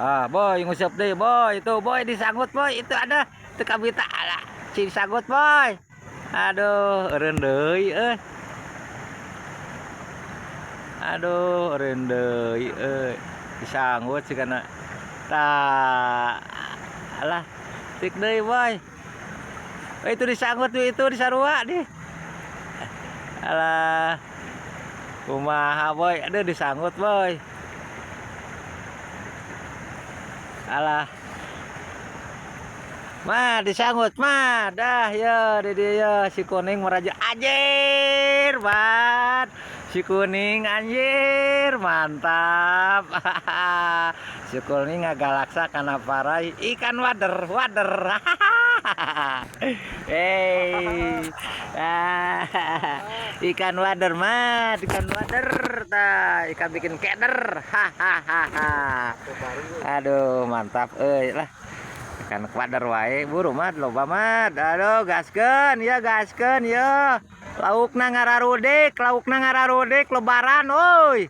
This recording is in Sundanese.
Ah, Boy, nguseup deui, Boy. Itu, Boy, disanggut, Boy. Itu ada. Itu kabita ala. Cing sanggut, Boy. Aduh, eureun deui euy. Aduh, eureun deui euy. Disanggut sih kana. Tah. Alah, tik deui, Boy. Oh, itu disanggut tuh, itu disarua di. Alah. Kumaha, Boy? Aduh, disanggut, Boy. Alah. Mah disanggut mah dah ya di dia si kuning meraja anjir bat si kuning, anjir, mantap. Si kuning ngagalaksa kana parai ikan wader wader. Hey, ikan wader mah, ikan wader tah, ikan bikin keder. Hahaha, aduh, mantap euy lah. Ikan wader wae, buru Mat, loba, Mat. Aduh, gaskeun ya, gaskeun ya, laukna ngararudik, laukna ngararudik lebaran euy.